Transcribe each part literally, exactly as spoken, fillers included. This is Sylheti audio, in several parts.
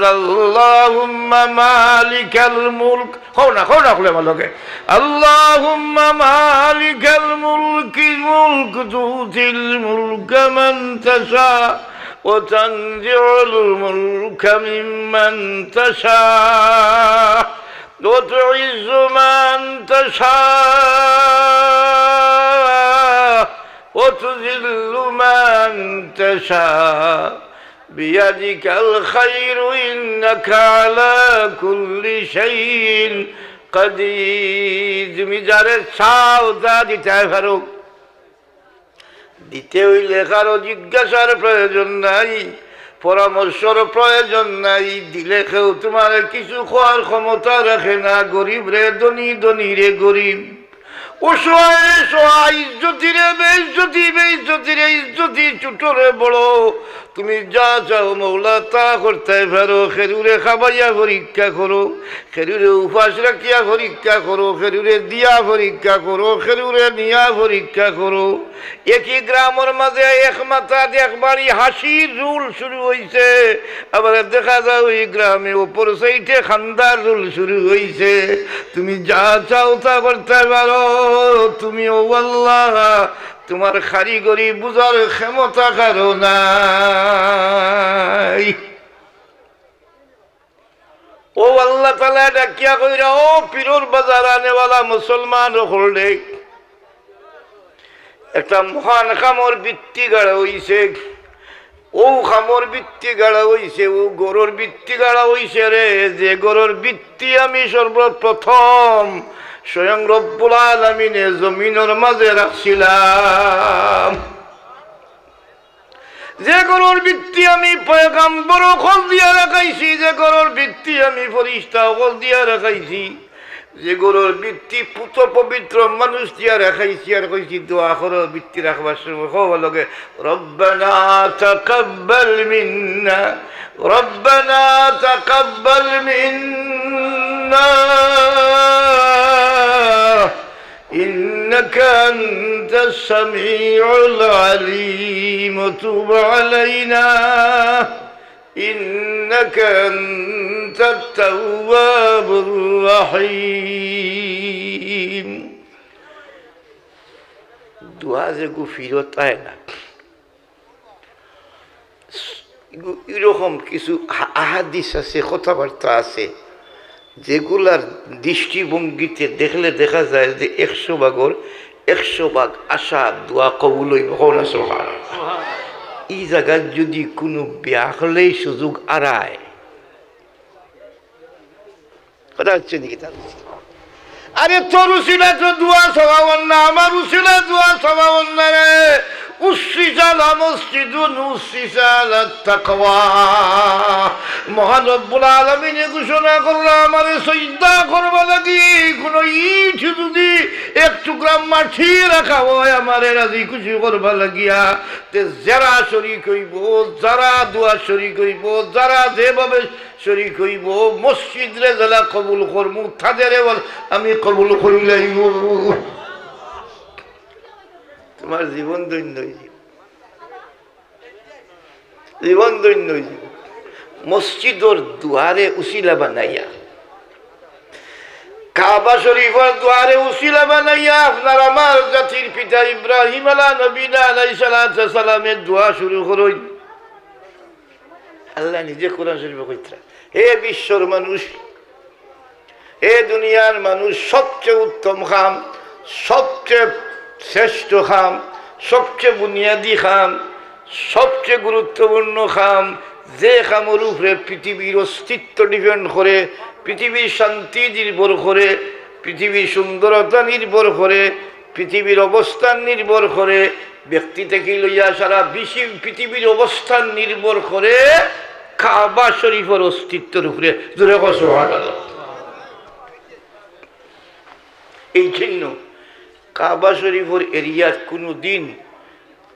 اللهم مالك الملك. কও না, কও না, খুলে আমার লগে। اللهم مالك الملك، الملك تؤتي الملك من تشاء، وتنزع الملك ممن تشاء، وتعز من تشاء، وتذل من تشاء، بيدك الخير إنك على كل شيء قدير। তুমি যারে চাও তা দিতায় পারো। দিতে অইলে কারো জিজ্ঞাসার প্রয়োজন নাই, পরামর্শর প্রয়োজন নাই। দিলে কেউ তুমারে কিছু কওয়ার ক্ষমতা রাখে না। গরিবরে ধনী, ধনীরে গরিব, অসহায়রে সহায়, ইজ্জতিরে বেইজ্জতি, বেইজ্জতিরে ইজ্জতি, ছোটরে বড়, তুমি যা চাও মওলা তা করতায় পারো। খেরুরে খাবাইয়া পরীক্ষা করো, খেরুরে উপাস রাখিয়া পরীক্ষা করো, খেরুরে দিয়া পরীক্ষা করো, খেরুরে নিয়া পরীক্ষা করো। একই গ্রামর মাঝে এক মাথাত এক বাড়ি হাসির রোল শুরু অইছে, আবার দেখা যায় ওই গ্রামে অপর সাইডে কান্দার রোল শুরু অইছে। তুমি যা চাও তা করতায় পারো, তুমি ও আল্লাহ, তুমার কারিগরি বুঝার ক্ষমতা কারো নাই। ও আল্লাহ তাআলায় ডাকিয়া কইরা, ও পীরর বাজার আনেওয়ালা মুসলমান অকলরে, একটা মহান কামর ভিত্তি গাড়া অইছে। ও কামর ভিত্তি গাড়া অইছে, ও ঘরর ভিত্তি গাড়া অইছে রে, যে ঘরর ভিত্তি আমি সর্বপ্রথম স্বয়ং রব্বুল আলামিনে জমিনর মাঝে রাখছিলাম। যে ঘরর ভিত্তি আমি পয়গাম্বর অকল দিয়া রাখাইছি, যে ঘরর ভিত্তি আমি ফিরিস্তা অকল দিয়া রাখাইছি, যে ঘরর ভিত্তি পুত পবিত্র মানুষ দিয়া রাখাইছি, আর কইছি দোয়া করো ভিত্তি রাখবার সময়, কও লগে, ربنا تقبل منا، ربنا تقبل منا إنك أنت السميع العليم وتب علينا إنك أنت التواب الرحيم। দোয়া যেগু ফিরত আয় না, এরকম কিছু আহা-, আহাদিস আছে, কথাবার্তা আছে, যেগুলার দৃষ্টিভঙ্গিতে দেখলে দেখা যায় যে একশো ভাগর একশো ভাগ আশা দোয়া কবুল অইবো। কও না সুবহানাল্লাহ। ই জাগাত যুদি কুনু বেআক্কলে সুযোগ আরায়, কথা হচ্ছে নাকি তার? আরে, তোর উসিলায় তো দোয়া সওয়াব অর না, আমার উসিলায় দোয়া সওয়াব অর না রে। উসসিসা লা মসজিদুন উসসিসা আলা তাকওয়া। মহান রব্বুল আলামিনে ঘোষণা করলা, আমারে সইজদা করবার লাগি কুনু ইট যুদি এক টুকরা মাটি রাখা অয়, আমারে রাজি খুশি করবার লাগিয়া, তে যারা শরিক অইবো, যারা দোয়া শরিক অইবো, যারা যেভাবে শরিক অইবো, মসজিদরে যেলা কবুল করমু, তাদেরেও আমি কবুল করিলাইমু। তুমার জীবন ধন্য অইযিবো, জীবন ধন্য অইযিবো। মসজিদর দুয়ারে উসিলা বানাইয়া, কাবা শরিফর দুয়ারে উসিলা বানাইয়া আপনার আমার জাতির পিতা ইব্রাহিম আলা নবীনা আলাইহিস সালাতু ওয়াস সালামের দোয়া শুরু করইন। আল্লায় নিজে কোরআন শরিফো কইতরা, হে বিশ্বর মানুষ, হে দুনিয়ার মানুষ, সবচেয়ে উত্তম কাম, সবচেয়ে শ্রেষ্ঠ কাম, সবচেয়ে বুনিয়াদি কাম, সবচেয়ে গুরুত্বপূর্ণ কাম, যে কামর উপরে পৃথিবীর অস্তিত্ব depend করে, পৃথিবীর শান্তি নির্ভর করে, পৃথিবীর সুন্দরতা নির্ভর করে, পৃথিবীর অবস্থান নির্ভর করে, ব্যক্তি থাকি লইয়া সারা বিশ্ব পৃথিবীর অবস্থান নির্ভর করে কাবা শরিফর অস্তিত্বর উপরে। জোরে কও সুবহানাল্লাহ। এই জন্য কাবা শরিফর এরিয়াত কুনু দিন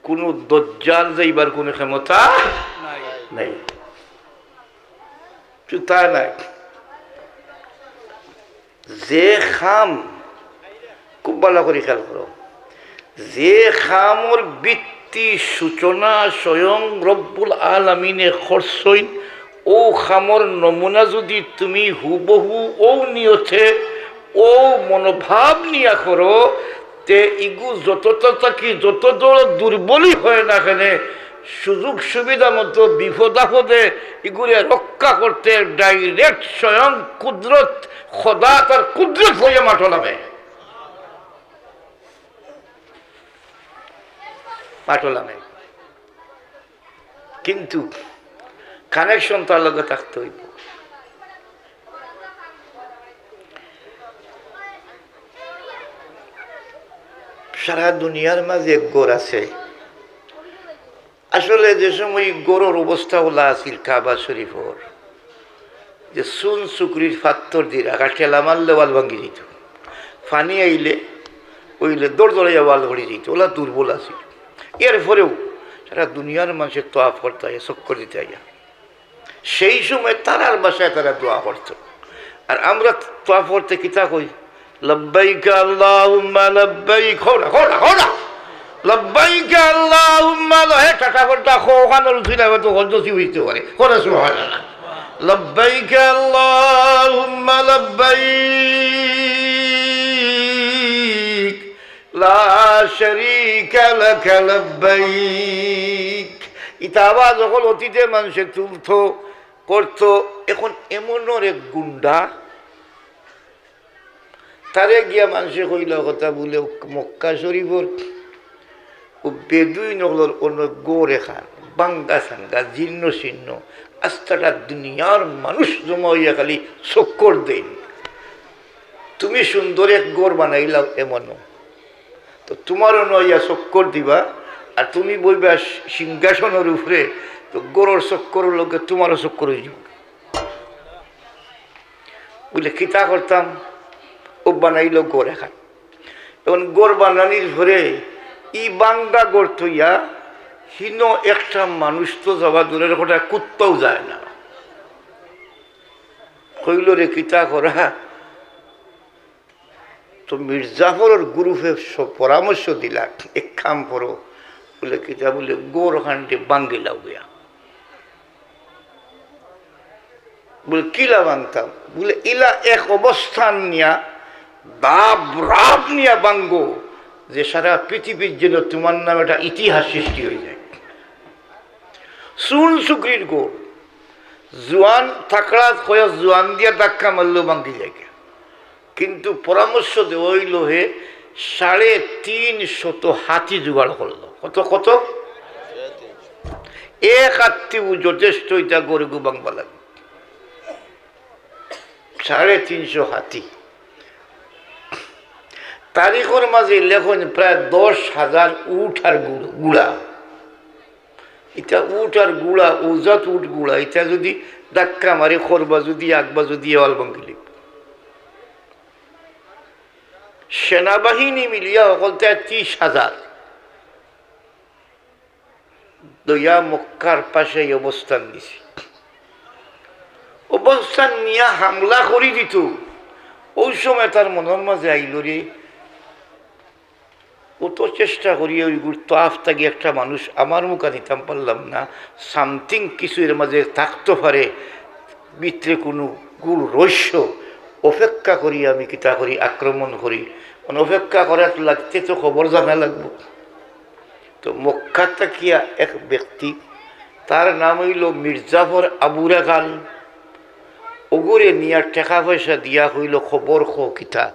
কুনু দজ্জাল যাইবার কুনু ক্ষমতা নাই। জুতা নাই। যে কাম, খুব ভালা করি খেয়াল করো, যে কামর ভিত্তি সূচনা স্বয়ং রব্বুল আলামিনে করছইন, অউ কামর নমুনা যুদি তুমি হুবহু অউ নিয়তে, অউ মনোভাব নিয়া করো, তে ইগু যততা থাকি যত বড় দুর্বলই হয় না কেনে, সুযোগ সুবিধা মতো বিপদ আপদে ইগুরে রক্ষা করতে direct স্বয়ং কুদরত, খোদা তার কুদরত লইয়া মাঠো লামে। মাঠো লামে। কিন্তু connection তার লগে থাকতে অইবো। সারা দুনিয়ার মাঝে এক ঘর আছে। আসলে যে সময় ই ঘরর অবস্থা অলা আছিল কাবা শরীফর, যে চুন চুকরির পাত্থর দি রাখা, ঠেলা মারলে ওয়াল ভাঙ্গি যাইত, পানি আইলে অইলে দড়দড়াইয়া ওয়াল পড়ি যাইত, অলা দুর্বল আছিল। এরপরেও সারা দুনিয়ার মানষে তওয়াফ করতে আইয়া, চক্কর দিতে আইয়া, সেই সময় তারার ভাষায় তারা দোয়া করত। আর আমরা তওয়াফ করতে কিতা কই? লব্বাইক আল্লাহুম্মা লব্বাইক। কও না, কও না, কও না। লব্বাইক আল্লাহুম্মা ল-, হে টাটা ফোনটা কও, ওখানে রুচি না, হয়তো হজরতি হইতে পারে। কও না সুবহানাল্লাহ। লব্বাইক আল্লাহুম্মা লব্বাইক। লা শারীকা লাকা লব্বাইক। ইতা আওয়াজ অকল অতীতে মানষে তুলতো, করতো। এখন এমনর এক গুন্ডা, তারে গিয়া মানষে কইলা কথা বুলে, মক্কা শরীফর অউ বেদুইন অকলর অনো ঘর এখান, ভাঙ্গা সাঙ্গা, জীর্ণ শীর্ণ, আস্তাটা দুনিয়ার মানুষ জমা অইয়া খালি চক্কর দেইন। তুমি সুন্দর এক ঘর বানাইলাও এমনও, তো তুমার অনো আইয়া চক্কর দিবা, আর তুমি বইবা সি-, সিংহাসনর উপরে, তো ঘরর চক্করর লগে তুমারও চক্কর অইযিবো। বুলে, কিতা করতাম? অউ বানাইলো ঘর এখান। এখন ঘর বানানির পরে ই ভাঙ্গা ঘর থইয়া হিনো একটা মানুষ তো যাওয়া দূরের কথা, কুত্তাও যায় না। কইলো রে, কিতা করা? তো মির্জাফরর গ্রুপে স-, পরামর্শ দিলা, এক কাম করো, বুলে, কিতা? বুলে, ঘর খানরে ভাঙ্গিলাও গিয়া। বুলে, কিলা ভাঙতাম? বুলে, ইলা এক অবস্থান নিয়া, দাব রাব নিয়া ভাঙ্গো, যে সারা পৃথিবীর জন্য তুমার নামে একটা ইতিহাস সৃষ্টি অইযায়। চুন চুকরির ঘর, জুয়ান থাকড়া কয়া জুয়ান দিয়া ধাক্কা মারলেও ভাঙ্গি যায়। কিন্তু পরামর্শ দেওয়া অইলো হে, সাড়ে তিন শত হাতি জোগাড় করলো। কত, কত? এক হাতিউ যথেষ্ট, ইতা ঘরগু ভাঙবার লাগি। সাড়ে তিনশো হাতি। তারিখর মাঝে লেখইন প্রায় দশ হাজার উট আর গুড়-, গুড়া। ইতা উট আর গুড়া, অউ জাত উট গুড়া, ইতা যুদি ধাক্কা মারে, খরবা যুদি আগবা যুদি, ওয়াল ভাঙ্গিলিবো। সেনাবাহিনী মিলিয়া হকলতায় ত্রিশ হাজার লইয়া মক্কার পাশে অবস্থান নিছে। অবস্থান নিয়া হামলা করি দিতো। অউ সময় তার মনর মাঝে আইলো রে, অত চেষ্টা করি অউ গুর তওয়াফ থাকি একটা মানুষ আমার মুখা নিতাম পারলাম না, something কিছু এর মাঝে থাকতো পারে, ভিতরে কুনু গুড় রহস্য, অপেক্ষা করি আমি কিতা করি, আক্রমণ করি, মানে অপেক্ষা করার লাগতে তো খবর জানা লাগবো। তো মক্কা থাকিয়া এক ব্যক্তি, তার নাম অইলো মির্জাফর আবু রাখাল, অগুরে নিয়া টেকা পয়সা দিয়া কইলো, খবর কও কিতা?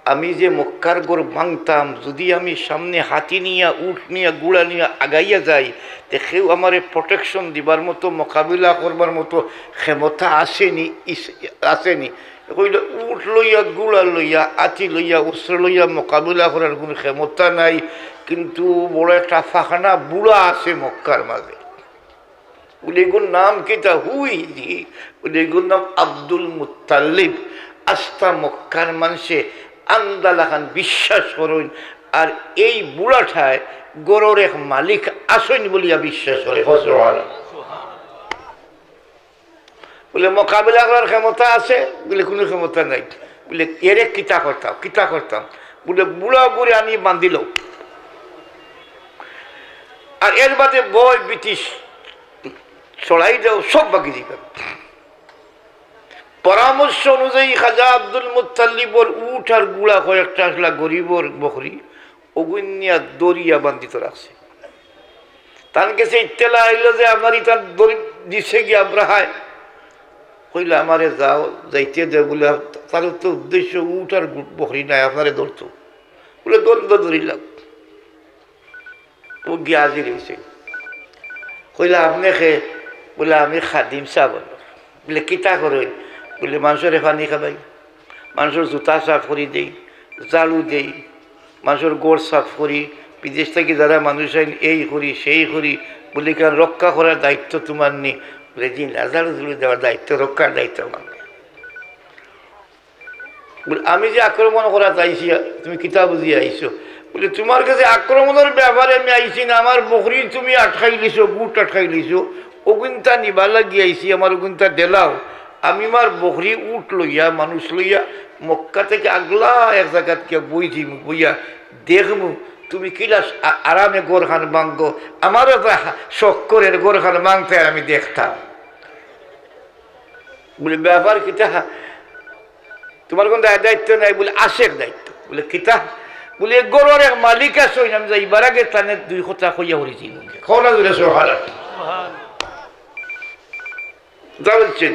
আমি যে মক্কার ঘর ভাঙতাম, যুদি আমি সামনে হাতি নিয়া, উট নিয়া, গুড়া নিয়া আগাইয়া যাই, তে কেউ আমারে protection দিবার মতো, মোকাবিলা করবার মতো ক্ষমতা আছেনি, ইস-, আছেনি? কইলো, উট লইয়া, গুড়া লইয়া, হাতি লইয়া, অস্ত্র লইয়া মোকাবিলা করার কুনু ক্ষমতা নাই, কিন্তু বড় একটা ফাখানা বুড়া আছে মক্কার মাঝে। বুলে, "ইগুর নাম কিতা?" হুই জি। বুলে, "ইগুর নাম আব্দুল মুত্তালিব।" আস্তা মক্কার মানষে আন্দা লাখান বিশ্বাস করইন। আর এই বুড়াটায় ঘরর এক মালিক আছইন বলিয়া বিশ্বাস করে। কও সুবহানাল্লাহ। বুলে, "মোকাবিলা করার ক্ষমতা আছে?" বুলে, "কুনু ক্ষমতা নাই।" বুলে, "এরে কিতা করতাম, কিতা করতাম?" বুলে, "বুড়া অগুরে আনি বান্ধিলাও।" আর এর বাদে ভয় ব্রিটিশ, চড়াই দেও, সব ভাগি দিবা। পরামর্শ অনুযায়ী খাজা আব্দুল মুত্তালিবর উট আর ঘুড়া কয়েকটা আছলা গরিবর বকরি, অগুইন নিয়া দড়িয়া বান্ধিত রাখছে। তান গেছে ইত্তেলা আইলো যে আমার ইতার দড়ি দিছে গিয়া আব্রাহায়। কইলা, "আমারে যাও, যাইতে দে," বলে, "তার তো উদ্দেশ্য উট আর গু-, বকরি নায়, আপনারে ধরতো।" বলে, "ধর, ধর, ধরিলাম।" ও গিয়া হাজির অইছে। কইলা, "আপনে কে?" বলে, "আমি খাদিম সাব।" বলে, "কিতা করইন?" বলে, "মানষরে পানি খাবাই, মানষর জুতা সাফ করি দেই, ঝাড়ু দেই, মানষর ঘর সাফ করি, বিদেশ থাকি যারা মানুষ আইন, এই করি, সেই করি।" বলে, "কারণ রক্ষা করার দায়িত্ব তুমার নি?" বলে, "জি না, ঝাড়ু ঝুড়ু দেওয়ার দায়িত্ব, রক্ষার দায়িত্ব আমার।" বলে, "আমি যে আক্রমণ করাত আইছি, তুমি কিতা বুঝিয়া আইছো?" বলে, "তুমার গেছে আক্রমণর ব্যাপারে আমি আইছি না, আমার বকরি তুমি আটকাইলিছো, গুট আটকাইলিছো, অগুইনতা নিবা লাগি আইছি, আমার অগুইনতা দেলাও। আমি আমার বকরি উট লইয়া, মানুষ লইয়া মক্কা থাকি আগলা এক জাগাত গিয়া বই দিমু, বইয়া দেখমু তুমি কিলা আ-, আরামে ঘরখান ভাঙ্গো, আমারও তো হা-, শখ করের ঘরখান ভাঙতে, আর আমি দেখতাম।" বলে, "ব্যাপার কিতা?" "তুমার কুনু দায়-, দায়িত্ব নাই?" বলে, "আছে এক দায়িত্ব।" বলে, "কিতা?" বলে, "এক ঘরর এক মালিক আছইন, আমি যাইবার আগে তানে দুই কথা কইয়া হরি যাইমু।" কও না জোরে সুবহানাল্লাহ। যা বলছেন।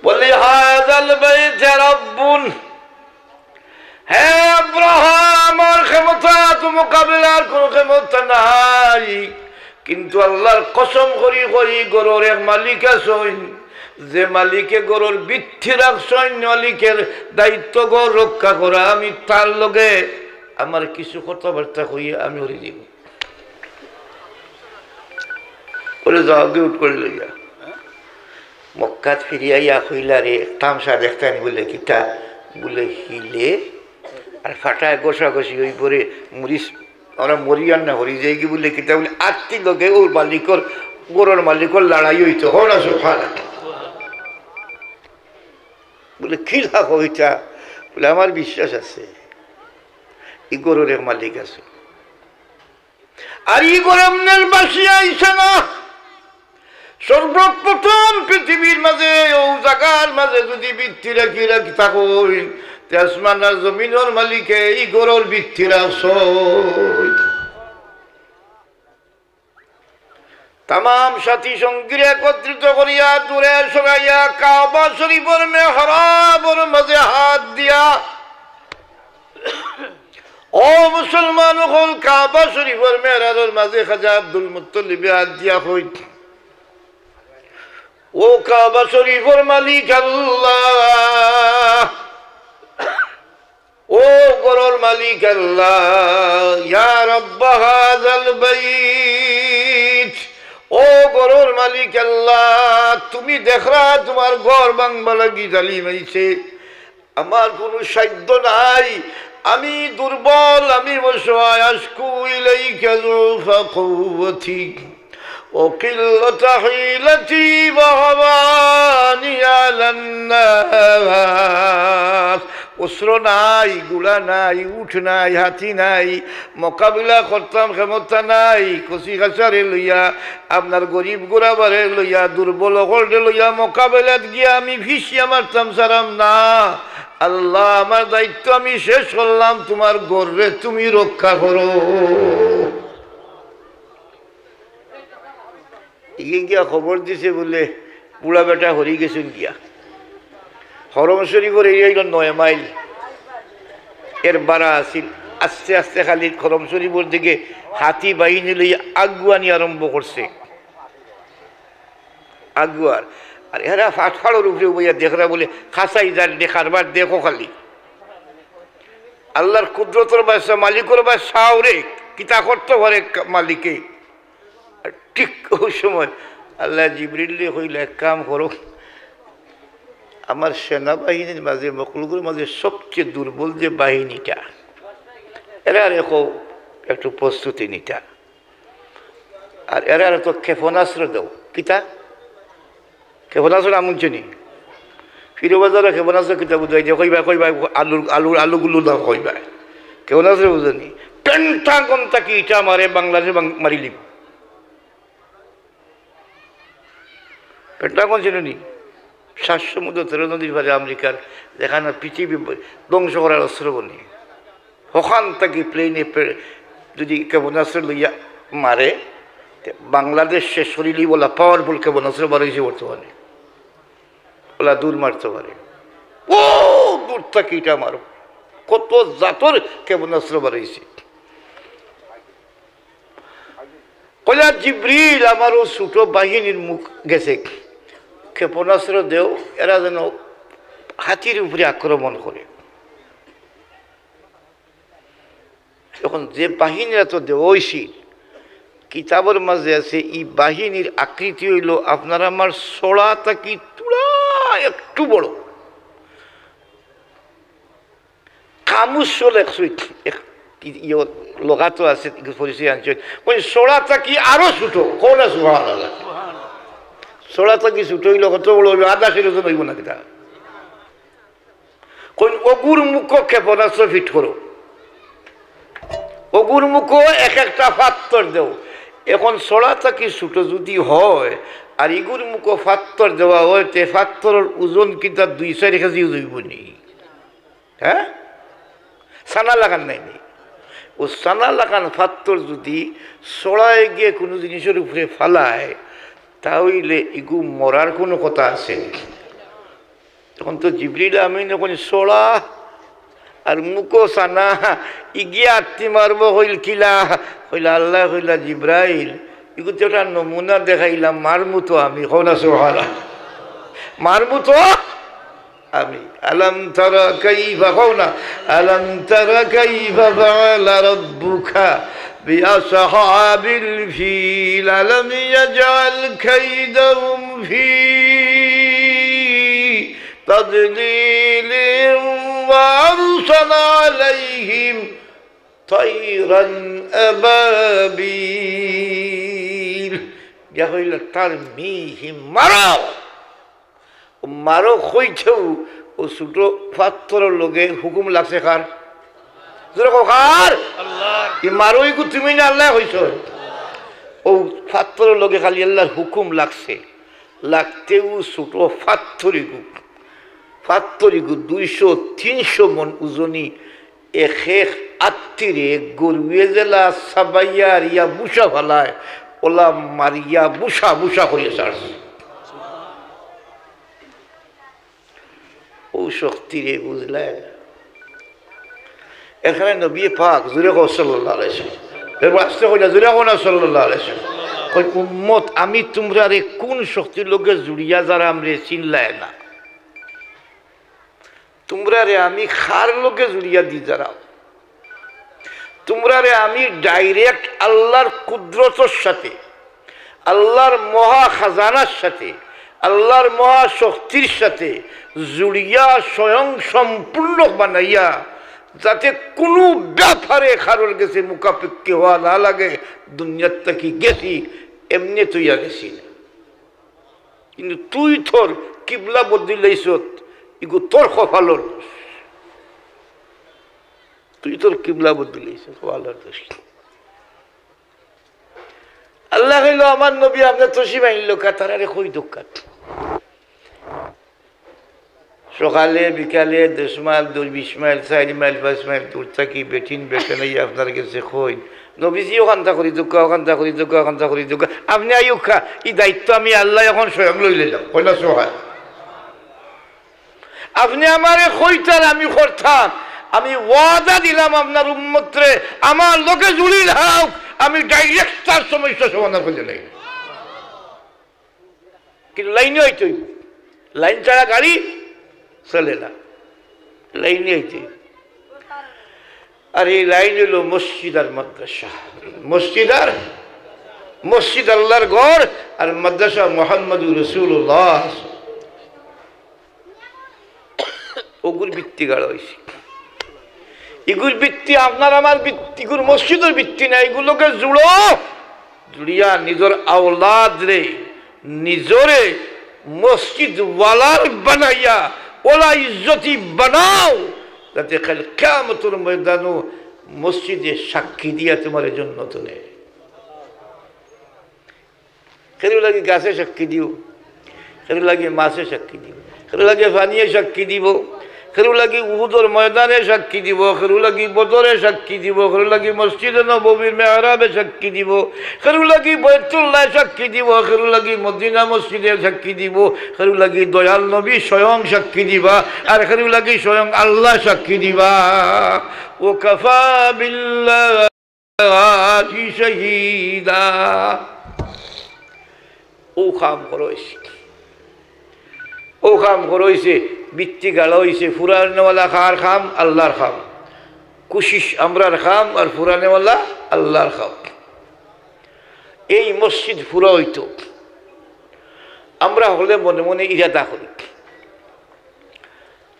বলে, "হাযাল বাইতা রাব্বুন।" হে আব্রাহা, আমার ক্ষমতা তো মোকাবিলার কুনু ক্ষমতা নাই, কিন্তু আল্লার কসম করি কই, ঘরর এক মালিক আছইন, যে মালিকে ঘরর ভিত্তি রাখছইন, মালিকের দায়িত্ব ঘর রক্ষা করা, আমি তার লগে আমার কিছু কথাবার্তা কইয়া আমি হরি যাইমু। বলে, "যাওগি উট করি লইয়া।" মক্কাত ফিরিয়া আইয়া কইলা, "রে, তামশা দেখতানি।" বলে, "কিতা?" বলে, "হিলে আর ফাটায় ঘষাঘষি অইবো রে, মরিস, আমরা মরি আর না হরি যাইগি।" বলে, "কিতা?" বলে, "আত্তি লগে ওর মালিকর, ঘরর মালিকর লড়াই অইতো।" কও না সুবহানাল্লাহ। বলে, "কিলা কইতা?" বলে, "আমার বিশ্বাস আছে, ই ঘরর এক মালিক আছে।" আর ই ঘর এমনে বাসিয়া আইছে না। সর্বপ্রথম পৃথিবীর মাঝে অউ জাগার মাঝে যুদি ভিত্তি রাখি রাখি থাকইন, তে আসমান আর জমিনর মালিকে ই ঘরর ভিত্তি রাখছইন। তামাম সাথী সঙ্গীরে একত্রিত করিয়া দূরে সরাইয়া কাবা শরীফর মেহরাবর মাঝে হাত দিয়া, ও মুসলমান অকল, কাবা শরীফর মেহরাবর মাঝে খাজা আব্দুল মুত্তালিবে হাত দিয়া কইন, "ও কাবা শরীফর মালিক আল্লাহ, ও ঘরর মালিক আল্লাহ, ইয়া রাব্বা হাযাল বাইত, ও ঘরর মালিক আল্লাহ, তুমি দেখরা তুমার ঘর ভাঙবার লাগি জালিম আইছে। আমার কুনু সাধ্য নাই, আমি দুর্বল, আমি অসহায়। আশকু ইলাইকা যুফা কুওয়াতি ওয়া কিল্লাতা হিলাতি ওয়া হাওয়ানি আলান নাস।" অস্ত্র নাই, ঘুড়া নাই, উট নাই, হাতি নাই, মোকাবিলা করতাম ক্ষমতা নাই। কচি কাচারে লইয়া, আপনার গরিব গুরাবারে লইয়া, দুর্বল অকলরে লইয়া মোকাবিলাত গিয়া আমি ফিসিয়া মারতাম ছাড়াম না। আল্লাহ, আমার দায়িত্ব আমি শেষ করলাম, তুমার ঘররে তুমি রক্ষা করো। ইগিয়ে গিয়া খবর দিছে বুলে, বুড়া বেটা হরি গেছইন গিয়া। হরম শরীফর area অইলো নয় মাইল, এর বারা আছিল। আস্তে আস্তে খালি হরম শরীফর দিকে হাতি বাহিনী লইয়া আগুয়ানি আরম্ভ করছে। আগুয়ার। আর এরা ফাটফাড়র উপরে বইয়া দেখরা বুলে, "খাসাই যার দে, কারবার দেখো খালি।" আল্লার কুদরতর বাদশা, মালিকর বাদশা ওরে, কিতা করতো পারে কা-, মালিকে। আর ঠিক অউ সময় আল্লায় জিবরিলরে কইলা, "এক কাম করো, আমার সেনাবাহিনীর মাঝে, মখলুকর মাঝে সবচেয়ে দুর্বল যে বাহিনীটা, এরারে কও একটু প্রস্তুতি নিতা।" আর এরারে তো ক্ষেপণাস্ত্র দেও। কিতা? ক্ষেপণাস্ত্র নাম হুনছো নি? ফিরো বাজারো ক্ষেপণাস্ত্র কিতা বুঝাই দিয়া কইবা, কইবা, আলুর, আলুর, আলুগুলুর দাম কইবা। ক্ষেপণাস্ত্র বুঝো নি? পেন্টাগন থাকি ইটা মারে, বাংলাদেশে বাং-, মারিলিবো। পেন্টাগন চিনো নি? সাত সমুদ্র তেরো নদীর পারে আমেরিকার, যেখানো পৃথিবী ধ্বংস করার অস্ত্র বনে। ওখান থাকি প্লেনে পে-, যদি ক্ষেপণাস্ত্র লইয়া মারে, তে বাংলাদেশ শেষ করিলেই বলা পাওয়ারফুল ক্ষেপণাস্ত্র বার অইছে বর্তমানে। ওলা দূর মারতে পারে, ও দূর থাকি ইটা মারো, কত জাতর ক্ষেপণাস্ত্র বার অইছে। কইলা, "জিব্রিল, আমার অউ ছোট বাহিনীর মুখ গেছে, ক্ষেপণাস্ত্র দেও, এরা যেন হাতির উপরে আক্রমণ করে।" এখন যে বাহিনীর তো দেওয়া অইছিল, কিতাবর মাঝে আছে, ই বাহিনীর আকৃতি অইলো আপনার আমার ছড়া থাকি থুড়া একটু বড়। কামুসও লেখছইন, এক, কি, ইয়ো, লগাতো আছে, পরিচয় আনছইন। কইন ছড়া থাকি আরো ছোট, কও না সুবহানাল্লাহ। ছড়া থাকি ছোট অইলে কত বড় অইবো? আধা কিলো তো অইবো না কিতা? কইন অগুর মুখো ক্ষেপণাস্ত্র ফিট করো, অগুর মুখো এক একটা ফাত্তর দেও। এখন ছড়া থাকি ছোট যদি হয় আর ইগুর মুখো ফাত্তর দেওয়া হয়, তে ফাত্তরর ওজন কিতা দুই চাইর কেজি অইবো নি? হ্যাঁ, সানা লাখান নায় নি? অউ সানা লাখান ফাত্তর যদি ছড়ায় গিয়া কুনু জিনিসর উপরে ফালায়, তা অইলে ইগু মরার কুনু কথা আছে নি? তখন তো জিব্রিল আমিন কইন ছড়া আর মুখো সানা, ইগিয়ে আত্তি মারবো, কইল কিলা? কইলা, আল্লায় কইলা, জিব্রাইল, ইগু তো একটা নমুনা দেখাইলাম, মারমু তো আমি, কও না সুবহানাল্লাহ। মারমু তো আমি। আলাম তারা কাইফা, কও না, আলাম তারা কাইফা ফাআলা রাব্বুকা বিআসহাবিল ফিল, আলাম ইয়াজআল কাইদাহুম ফি তাদলিল ওয়া আরসালা আলাইহিম তাইরান আবাবিল। ইয়া কইলা, তারমিহিম, মারো। মারো কইতেউ অউ ছোট ফাত্তরর লগে হুকুম লাগছে কার? জোরে কও, কার? আল্লাহর। ই মারো ইগু তুমি না আল্লায় কইছইন? অউ ফাত্তরর লগে খালি আল্লাহর হুকুম লাগছে। লাগতেউ ছোট ফাত্তর ইগু, ফাত্তর ইগু দুইশো তিনশো মন ওজনি, এক এক আত্তিরে গরুয়ে যেলা চাবাইয়া আর ইয়া বুসা ফালায়, ওলা মারিয়া বুসা বুসা করিয়া ছাড়ছে। অউ শক্তিরে বুঝলে? এখানে নবী পাক জোরে কও সাল্লাল্লাহু আলাইহি ওয়াসাল্লাম। এবার আস্তে কইলা, জোরে কও না সাল্লাল্লাহু আলাইহি ওয়াসাল্লাম। কই, উম্মত, আমি তুমরারে কুন শক্তির লগে জুড়িয়া যারাম রে চিনলায় না? তুমরারে আমি কার লগে জুড়িয়া দি যারাম? তুমরারে আমি direct আল্লাহর কুদরতর সাথে, আল্লাহর মহা খাজানার সাথে, আল্লাহর মহা শক্তির সাথে জুড়িয়া স্বয়ং সম্পূর্ণ বানাইয়া, যাতে কুনু ব্যাপারে কারোর গেছে মুখাপেক্ষি হওয়া না লাগে, দুনিয়ার থাকি গেছি, এমনে থইয়া গেছি না। কিন্তু তুই তোর কিবলা বদলাইছত, ইগু তোর কপালর দোষ। তুই তোর কিবলা বদলাইছত, কপালর দোষ। আল্লায় কইলো, আমার নবী, আপনে তশরিফ আনলা কা, তারারে কই দেউক্কা। সকালে বিকালে দশ মাইল, দশ বিশ মাইল, চাইর মাইল, পাঁচ মাইল দূর থাকি বেটিন বেটাইন আইয়া আপনার গেছে কইন, নবীজি অখানতা করি দেউক্কা, অখানতা করি দেউক্কা, অখানতা করি দেউক্কা, আপনে আইউক্কা, ই দায়িত্ব আমি আল্লায় অখন স্বয়ং লইলাইলাম। কইলা সুবহান। আপনে আমারে কইতা আর আমি করতাম, আমি ওয়াদা দিলাম আপনার উম্মতরে, আমার লগে জুড়িল হউক, আমি direct তার সমস্যা সমাধান করিয়া লাইমু। কিন্তু লাইনে আইতে অইবো, লাইন ছাড়া গাড়ি চলে না, লাইনে আইতে অইবো। আর এই লাইন অইলো মসজিদ আর মাদ্রাসা। মসজিদ আর, মসজিদ আল্লাহর ঘর, আর মাদ্রাসা মুহাম্মাদুর রাসূলুল্লাহ। অগুর ভিত্তি গাড়া অইছে। ইগুর ভিত্তি আপনার আমার ভিত্তি, ইগুর মসজিদর ভিত্তি না, ইগুর লগে জুড়ো, জুড়িয়া নিজর আওলাদরে, নিজরে মসজিদওয়ালার বানাইয়া, ওলা ইজ্জতি বানাও, যাতে কাইল কিয়ামতর ময়দানো মসজিদে সাক্ষী দিয়া তুমারে জন্নত নেয়। কেউর লাগি গাছে সাক্ষী দিও, এর লাগি মাছে সাক্ষী দিব, এর লাগি পানিয়ে সাক্ষী দিব, এর লাগি উহুদর ময়দানে সাক্ষী দিব, এর লাগি বদরে সাক্ষী দিব, এর লাগি মসজিদে নববীর মেহরাবে সাক্ষী দিব, এর লাগি বাইতুল্লায় সাক্ষী দিব, এর লাগি মদিনা মসজিদে সাক্ষী দিব, এর লাগি দয়াল নবী স্বয়ং সাক্ষী দিবা, আর এর লাগি স্বয়ং আল্লাহ সাক্ষী দিবা। ওয়া কাফা বিল্লাহি শাহিদা। ও কাম করা অইছে, ও কাম করা অইছে, ভিত্তি গাড়া অইছে। ফুরানেওয়ালা কার কাম? আল্লাহর কাম। কুশিশ আমরার কাম, আর ফুরানেওয়ালা আল্লাহর কাম। এই মসজিদ ফুরা অইতো, আমরা হকলে মনে মনে ইরাদা করি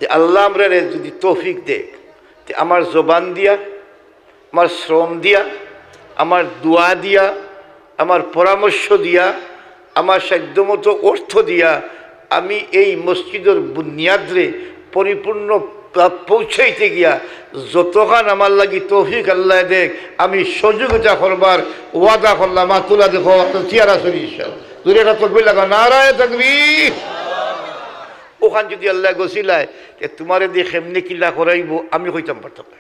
যে আল্লাহ আমরারে যদি তৌফিক দে, তে আমার জবান দিয়া, আমার শ্রম দিয়া, আমার দোয়া দিয়া, আমার পরামর্শ দিয়া, আমার সাধ্যমতো অর্থ দিয়া আমি এই মসজিদর বুনিয়াদরে পরিপূর্ণ পা-, পৌঁছাইতে গিয়া যতখান আমার লাগি তৌফিক আল্লাহ দেখ, আমি সহযোগিতা করবার ওয়াদা করলাম। আতুলা দেখো, তো চেয়ারা সরি ইনশাআল্লাহ। দূরে একটা তকবীর লাগা, নারায়ে তকবীর। ওখান যদি আল্লাহ গছিলায়, তে তোমারে দিয়ে কেমনে কিলা করাইবো, আমি কইতাম পারতাম না।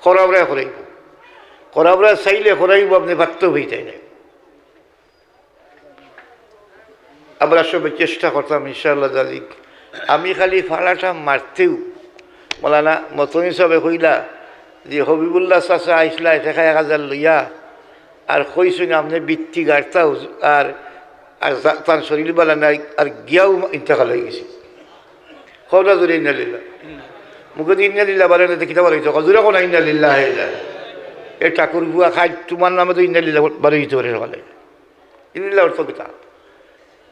করাবরা করাইবো, করাবরা চাইলে করাইবো, আপনি পারতেও হইতাই না। আমরা সবে চেষ্টা করতাম, ইনশাআল্লাহ জানি। আমি খালি ফাড়াটা মারতেও, মৌলানা মতনী সাহেবে কইলা যে হবিবুল্লাহ চাচা আইসলা, টেকা এক হাজার লইয়া, আর কইছইন আপনি ভিত্তি গাড়তা, আর, আর যা-, তান শরীর বালা নাই, আর গিয়াও ইন্তেকাল হয়ে গেছে। কওরা জোরে ইন্না লিল্লাহ। মুখে তো ইন্না লিল্লাহ বারে না, তো কিতা বারে হইতো? জোরে কও না ইন্না লিল্লাহ, ইন্না। এ ঠাকুর বুয়া খাই, তোমার নামে তো ইন্না লিল্লাহ বারে হইতে পারে সকালে। ইন্না লিল্লাহ অর্থ কিতা?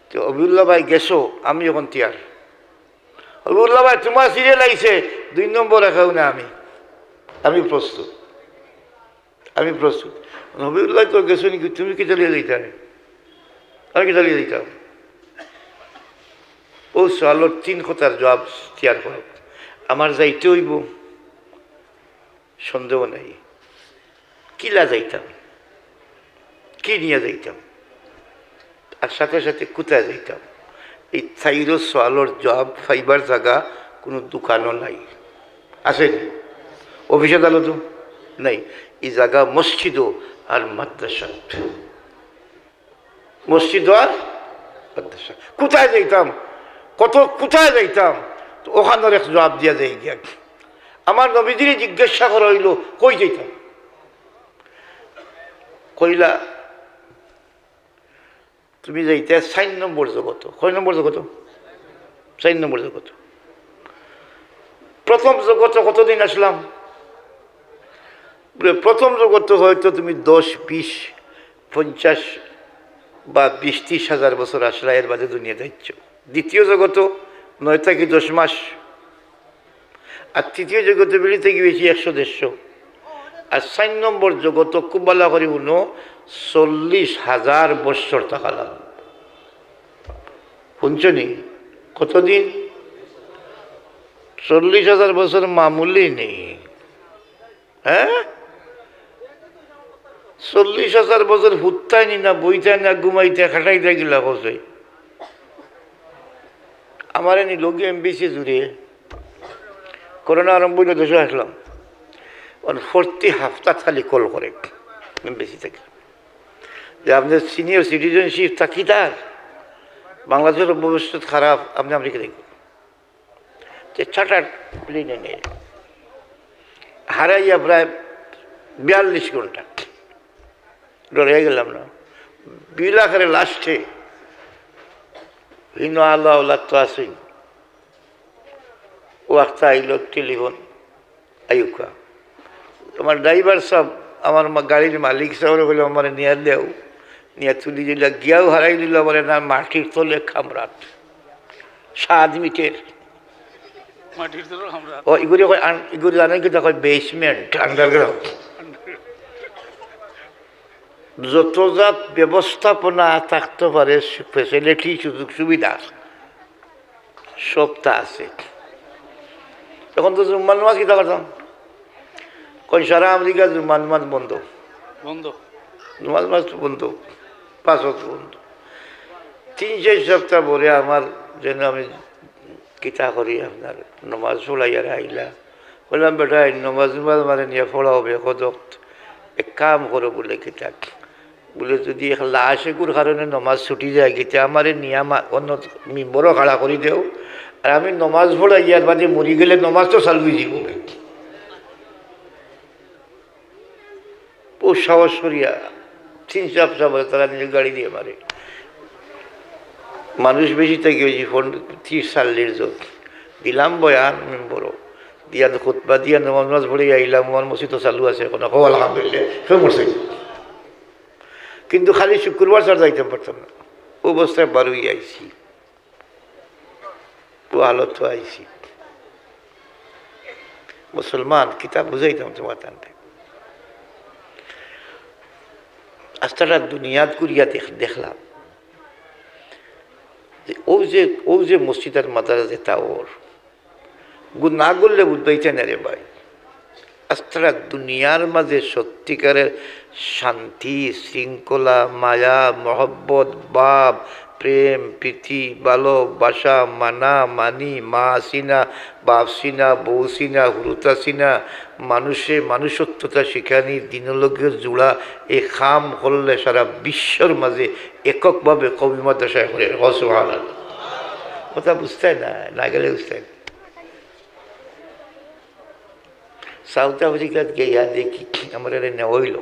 তো হবিবুল্লাহ ভাই গেছো, আমি এখন তৈয়ার। হবিবুল্লাহ ভাই, তোমার সিরিয়াল আইছে, দুই নম্বর একাও না আমি, আমি প্রস্তুত। আমি প্রস্তুত। হবিবুল্লাহ তো গেছো নাকি, তুমি কিতা লইয়া যাইতায়? আমি কিতা লইয়া যাইতাম? ও সওয়ালর তিন কথার জবাব তৈয়ার করো। আমার যাইতে হইব, সন্দেহ নাই। কিলা যাইতাম, কি নিয়া যাইতাম, আর সাথে সাথে কোথায় যাইতাম? এই চাইরো সওয়ালর জবাব পাইবার জাগা কোনো দোকানও নাই, আছে নি? অফিস আদালতও নাই। এই জাগা মসজিদও আর মাদ্রাসা, মসজিদও আর মাদ্রাসা। কোথায় যাইতাম, কত, কোথায় যাইতাম? তো ওখানোর এক জবাব দিয়া যাই গিয়া। আমার নবীজিরে জিজ্ঞাসা করা হইল, কই যাইতাম? কইলা, তুমি যাইতে চার নম্বর জগত। কয় নম্বর জগত? চার নম্বর জগত। প্রথম জগতে কতদিন আসলাম? বলে, প্রথম জগতে হয়তো তুমি দশ, বিশ, পঞ্চাশ বা বিশ, ত্রিশ হাজার বছর আসলা, এর বাদে দুনিয়া যাইচ্ছ। দ্বিতীয় জগত নয় থাকি দশ মাস। আর তৃতীয় জগতে বেশি থাকি বেশি একশো দেড়শো। আর চার নম্বর জগত খুব ভালা করি হুনো, চল্লিশ হাজার বৎসর থাকা লাগবো। হুনছো নি? কতদিন? চল্লিশ হাজার বছর মামুলি নি, হ্যাঁ? চল্লিশ হাজার বছর হুত্তায় নি না, বইতায় না, ঘুমাইতায়, খাটাইতায় কিলা কওছাই। আমারে নিলো গি এমবিসি জুড়ে, করোনা আরম্ভ হইলে দেশো আসলাম। অখন প্রতি হাপ্তাত খালি কল করে এমবিসি থাকি যে, "আপনার সিনিয়র সিটিজেনশিপ থাকি তার, বাংলাদেশের ভবিষ্যৎ খারাপ, আপনি আমেরিকা দেখবেন।" যে চার্টার প্লেনে নিয়ে হারাইয়া প্রায় বিয়াল্লিশ ঘন্টা ডরে গেলাম না। বিল আকারে লাস্টে হিনো আল্লাহ আল্লাহ তো আছেই। ও একটা আইল টেলিফোন, আইউকা। আমার ড্রাইভার সাহেব, আমার মা-, গাড়ির মালিক সাহেবরে কইলাম, "আমারে নিয়া দেও।" নিয়া তুলি দিলা, গিয়াও হারাই দিল, বলে, "না, মাটির তলে কামরাত, সাত মিটার।" মাটির তলে কামরাত। ও, ইগুলি কয় আন-, ইগুলি জানেন কিতা কয়? Basement, underground. যত জাত ব্যবস্থাপনা থাকতে পারে, ফ্যাসিলিটি, সুযোগ সুবিধা, সবটা আছে। এখন তো জুম্মার নামাজ কিতা করতাম? কই সারা আমেরিকা জুম্মার নামাজ বন্ধ। বন্ধ। নামাজ, নামাজ তো বন্ধ, পাঁচ ওয়াক্ত বন্ধ। তিন চাইর সপ্তাহ পরে আমার যেন আমি কিতা করি, আপনার নমাজ পড়াইয়ার আইলা। কইলাম, "বেটা, এই নমাজ নমাজ মানে নিয়া পড়া হবে, কত এক কাম করো," বলে, "কিতা?" বলে, "যদি এক লাশ এগুর কারণে নমাজ ছুটি যায়, কিতা আমারে নিয়া মা-, অন্য মিম্বরও খাড়া করি দেও, আর আমি নমাজ পড়াইয়ার বাদে মরি গেলে নমাজ তো চালু অই যাইব।" ও সাহস করিয়া তিন চাইর সপ্তাহ পরে তারা নিজে গাড়ি দিয়া মারে। মানুষ বেশি থাকি ওই যে ফোন ত্রিশ চল্লিশ জন। দিলাম বয়ান মিম্বরও। দিয়া খুতবা দিয়া নমাজ নমাজ পড়ে আইলাম, আমার মসজিদ তো চালু আছে এখন। হো আলহামদুলিল্লাহ, কেউ মরছে না। কিন্তু খালি শুক্রবার ছাড়া যাইতাম পারতাম না। অবস্থায় বারোই আইছি। ও হালত তো আইছি। মুসলমান, কিতা বুঝাইতাম তোমার তানতে। আস্তাটা দুনিয়াত ঘুরিয়া দেখ-, দেখলাম যে ও যে, ও যে মসজিদ আর মাদ্রাসা যেটা ওর, গু-, না করলে বুঝবাইতে না রে ভাই। আস্তাটা দুনিয়ার মাঝে সত্যিকারের শান্তি, শৃঙ্খলা, মায়া, মহব্বত, ভাব, প্রেম, প্রীতি, ভালোবাসা, মানা, মানি, মা আছি না, বাপ আছি না, বউ আছি না, হুরুত আছি না, মানুষে মানুষত্বতা শিখানি, দিনর লগে জুড়া, এ কাম করলে সারা বিশ্বর মাঝে এককভাবে কওমি মাদ্রাসায় করে। হো সুবহানাল্লাহ। কথা বুঝতে না, না গেলে বুঝতে না। সাউথ আফ্রিকাত গিয়া দেখি, আমার এরে নেওয়া অইলো।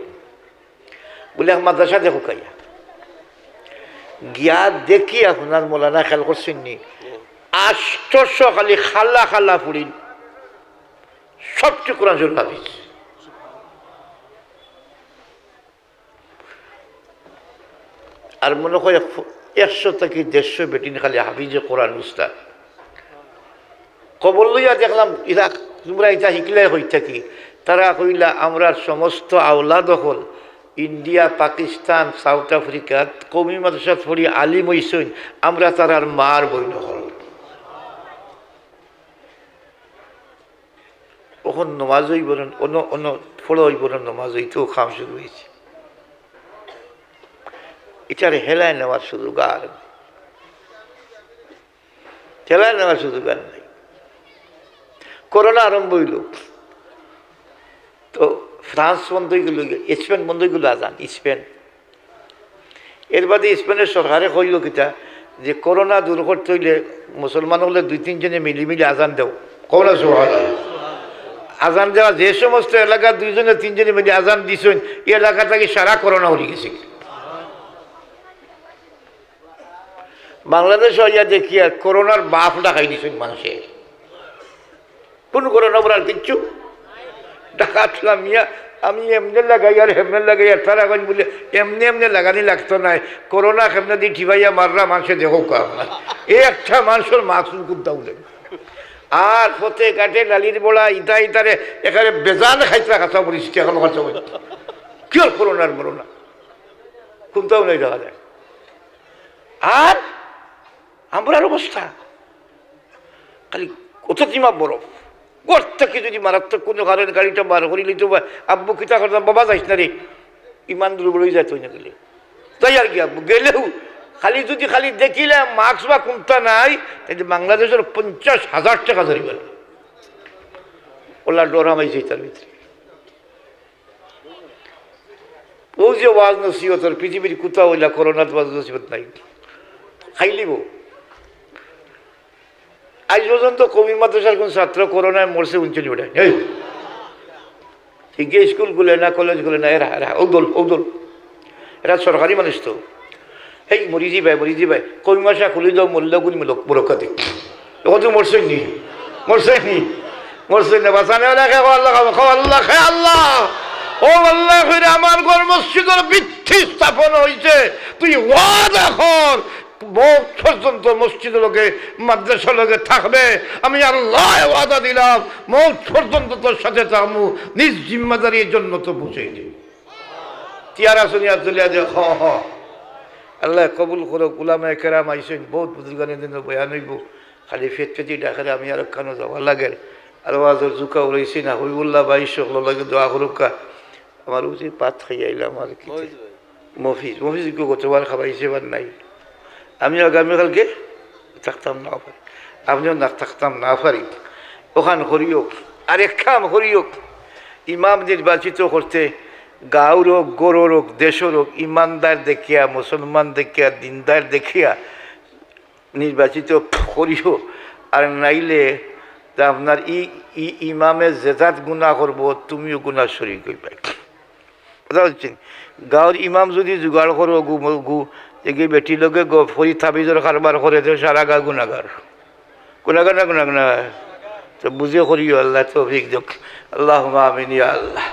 বলে, "এক মাদ্রাসা দেখো কাইয়া।" গিয়া দেখি, আপনার মৌলানা খেয়াল করছেন নি? আষ্টশো খালি খালা খালা ফুড়িন, সবটি কোরআন শরীফ হাফিজ। আর মনে হয় এক-, একশো থাকি দেড়শো বেটিন খালি হাফিজে কোরআন উস্তাদ। খবর লইয়া দেখলাম, ইরা, তোমরা ইটা হিকলায় কই থাকি? তারা কইলা, "আমরার সমস্ত আওলাদ অকল ইন্ডিয়া, পাকিস্তান, সাউথ আফ্রিকাত কওমি মাদ্রাসাত পড়ি আলিম অইছইন, আমরা তারার মার বইন অকল।" অখন নমাজ অইবো না, অন্য, অন্য ফড়া অইবো না, নমাজ অইতো কাম শুরু অইছে। ইটারে হেলায় নেওয়ার সুযোগ আর নাই। হেলায় নেওয়ার সুযোগ আর নাই। করোনা আরম্ভ অইলো, তো ফ্রান্স বন্ধ অইগেলো, স্পেন বন্ধ অইগেলো আজান, স্পেন। এর বাদে স্পেনের সরকারে কইলো কিতা, যে করোনা দূর করতে অইলে মুসলমান অকলে দুই তিনজনে মিলিমিলি আজান দেও। কও না সুবহানাল্লাহ। আজান দেওয়া যে সমস্ত এলাকা দুইজনে তিনজনে মিলি আজান দিছইন, এই এলাকা থাকি সারা করোনা উড়ি গেছে। বাংলাদেশ অইয়া দেখি আর করোনার বাফ ডাকাই দিছইন মানুষে। কোন করোনা বলার কিচ্ছু? ডাকাত লামিয়া আমি এমনে লাগাই আর হেমনে লাগাই আর তারা কইন বলে এমনে এমনে লাগানি লাগতো নায়। করোনা কেমনে দি ঠিবাইয়া মাররা মানুষে দেখো কা। এই একটা মানুষর মাস্ক কুদ্দা উলে। আর পথে ঘাটে লালির বড়া ইতা ইতারে এখানে বেজান খাইতরা কাঁচা পরিস্থিতি এখন কাঁচা পরিস্থিতি। কি আর করোনার মরোনা? কোনটাও নাই দেখা যায়। আর আমরার অবস্থা খালি কত জিমা বরফ। ঘর থাকি যদি মারাত্মক কোনো কারণে গাড়িটা বার করি লইতো বা আব্বু কিতা করতাম, "বাবা যাইস না রে, ইমান দুর্বল অই যায় তুই না গেলে।" তাই আর কি আব্বু গেলেও খালি যদি খালি দেখিলে মাস্ক বা কুন্তা নাই, তাইলে বাংলাদেশর পঞ্চাশ হাজার টেকা জরিমানা। ওলা ডর হামাইছে তার ভিতরে। ও যে ওয়াজ নসিহতর পৃথিবীর কোথাও অইলা করোনার ওয়াজ নসিহত নাই, খাইলিব। আজ পর্যন্ত কওমি মাদ্রাসার কোন ছাত্র করোনায় মরছে উনচল্লিশ বেটায়? এই, ঠিক স্কুল খুলে না, কলেজ খুলে না, এরা, এরা, ও দল, ও দল। এরা সরকারি মানুষ তো। এই মরিজি ভাই, মরিজি ভাই, কওমি মাদ্রাসা খুলি দাও, মরলে গুনি মুলক, মুলক খাতে। এখন তো মরছে নি? মরছে নি? মরছে না, বাঁচানে ওরা খে আল্লাহ, খে আল্লাহ, খে আল্লাহ। ও আল্লাহ, কইরা আমার ঘর মসজিদর ভিত্তি স্থাপন হইছে, তুই ওয়াদা কর, মৌত পর্যন্ত মসজিদ লগে, মাদ্রাসা লগে থাকবে। আমি আল্লাহ ওয়াদা দিলাম, মৌত পর্যন্ত তোর সাথে থাকমু, নিজ জিম্মাদারি জন্নত পৌঁছাই দিই। তিয়ারা শুনিয়া তুলিয়া দে, হ, হ। আল্লাহ কবুল করুক। উলামায়ে কেরাম আইছেন, বহুত বুজুর্গানে দিন বয়ান হইব। খালি ফেত ফেতি ডাকের আমি আর ওখানে যাওয়া লাগে। আর ওয়াজর জুকা উড়াইছি না, হবিবুল্লাহ ভাই সকল লাগে দোয়া করুক। আমার উচিত ভাত খাইয়া আইলাম আর কি। মফিজ ভাই। মফিজ, মফিজ গো গতবার খাবাইছে, এবার নাই। আমি আগামীকালকে থাকতাম না পারি, আপনিও না থাকতাম না পারি, অখান করিও। আর এক কাম করিও, ইমাম নির্বাচিত করতে গাঁওর হোক, গরর হোক, দেশর হোক, ইমানদার দেখিয়া, মুসলমান দেখিয়া, দিনদার দেখিয়া নির্বাচিত করিও। আর নাইলে তা আপনার ই, ই ইমামে যে জাত গুনা করবো, তুমিও গুনা শরিক অইবায়। কথা বুঝছেন? গাঁওর ইমাম যদি জুগাড় করো গু, গু, এগিয়ে বেটি লগে গপ করি তাবিজর কারবার করে, তো সারা গাঁও গুনাগার। গুনাগার না গুনাগার না? তো বুঝে করিও, আল্লাহ তৌফিক দেউক। আল্লাহুম্মা আমিন ইয়া আল্লাহ।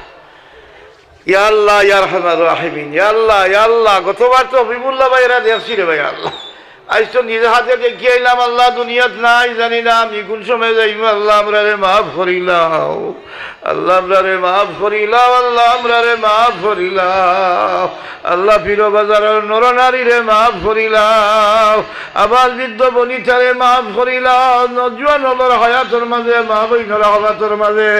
ইয়া আল্লাহ, ইয়া আরহামার রাহিমিন, ইয়া আল্লাহ, ইয়া আল্লাহ। গতবার তো হবিবুল্লাহ ভাই এরা দেখছি রে ভাই আল্লাহ। আইজ তো নিজে হাতে দেখিয়া আইলাম, আল্লাহ দুনিয়াত নাই, জানি না আমি কোন সময় যাইমু। আল্লাহ আমরারে মাফ করিলাও, আল্লাহ আমরারে মাফ করিলাও, আল্লাহ আমরারে মাফ করিলাও। আল্লাহ পীর বাজারর নরনারীরে মাফ করিলাও, আবাল বৃদ্ধ বনিতারে মাফ করিলাও, নওজোয়ান অকলর হায়াতর মাঝে, মা বইনর হায়াতর মাঝে,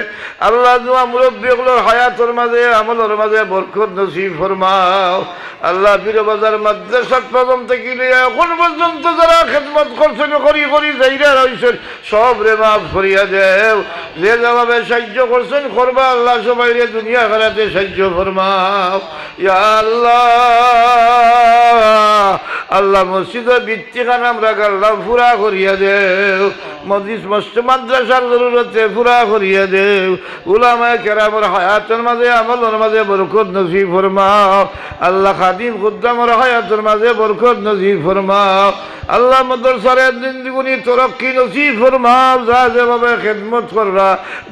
আল্লাহ জুয়া মুরব্বী অকলর হায়াতর মাঝে, আমলর মাঝে বরকত নসিব ফরমাও। আল্লাহ পীর বাজার মাদ্রাসাত প্রথম থাকি লইয়া অখন পর্যন্ত যারা খেদমত করছইন, করি করি যাইরা রইছইন, সবরে মাফ করিয়া দেও। যে যেভাবে সাহায্য করছইন, করবা, আল্লাহ সবাইরে দুনিয়া আখেরাতে সাহায্য ফরমাও। ইয়া আল্লাহ, আল্লাহ মসজিদর ভিত্তিখান আমরা গাড়লাম, পুরা করিয়া দেও। মসজিদ, মসজিদ, মাদ্রাসার জরুরতে পুরা করিয়া দেও। উলামায়ে কেরামর হায়াতর মাঝে, আমলর মাঝে বরকত নসিব ফরমাও। আল্লাহ খাদিম খুদ্দামর হায়াতর মাঝে বরকত নসিব ফরমাও। আল্লাহ মাদ্রাসারে দিন দুগুনি তরক্কি নসিব ফরমাও। যা যেভাবে খেদমত কররা,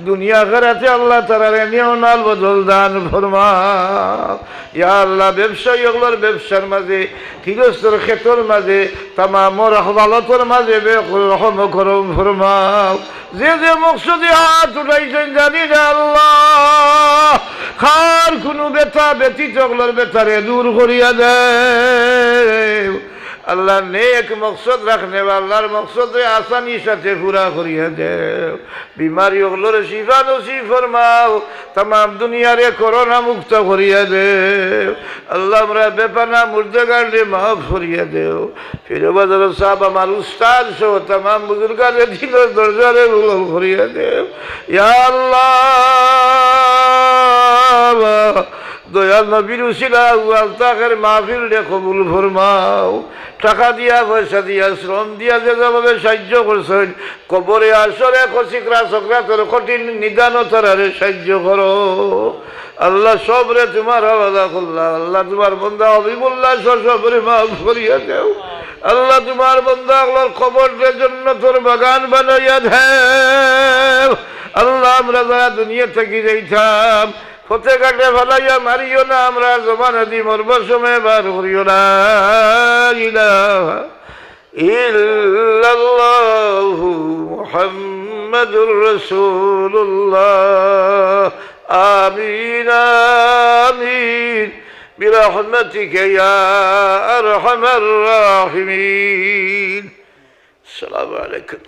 দুনিয়া আখেরাতে আল্লাহ তারারে নেওনাল বদল দান ফরমাও। ইয়া আল্লাহ, ব্যবসায়ী অকলর ব্যবসার মাঝে, গৃহস্থর খেতর মাঝে, তামামর আদালতর মাঝে বেরহম করম ফরমাও। যে যে মকসদে হাত উঠাইছইন জানি না আল্লাহ, কার কুনু বেথা ব্যথিত অকলর বেথারে দূর করিয়া দেও। আল্লাহ নেক মকসদ রাখনেওয়ালার মকসদরে আসানির সাথে পুরা করিয়া দেও। বিমারি অকলরে শিফা নসিব ফরমাও, তামাম দুনিয়ারে করোনা মুক্ত করিয়া দেও। আল্লাহ আমরা বেপানা মুর্দেগারে মাফ করিয়া দেও। পীর বাজারর সাব আমার উস্তাদ সহ তামাম বুজুর্গানে দিনর দরজারে বুলন্দ করিয়া দেও। ইয়া আল্লাহ, দয়াল নবীর উসিলা আলতাকের মাহফিলরে কবুল ফরমাও। টাকা দিয়া, পয়সা দিয়া, শ্রম দিয়া যে যেভাবে সাহায্য করছইন, কবরে হাশরে কসিকরা সকরাতর কঠিন নিদানো তারারে সাহায্য করো। আল্লাহ সবরে তুমার হাওয়ালা করলাম। আল্লাহ তুমার বন্দা হবিবুল্লাহ সহ সবরে মাফ করিয়া দেও। আল্লাহ তুমার বন্দা অকলর কবররে জন্নতর বাগান বানাইয়া দেও। আল্লাহ আমরা যারা দুনিয়া থাকি যাইতাম, পথে ঘাটে ফালাইয়া মারিও না, আমরা জমানা দি মরবার সময় বার করিও না। লা ইলাহা ইল্লাল্লাহু মুহাম্মাদুর রাসূলুল্লাহ। আমিন, আমিন। برحمتك يا أرحم الراحمين. السلام عليكم.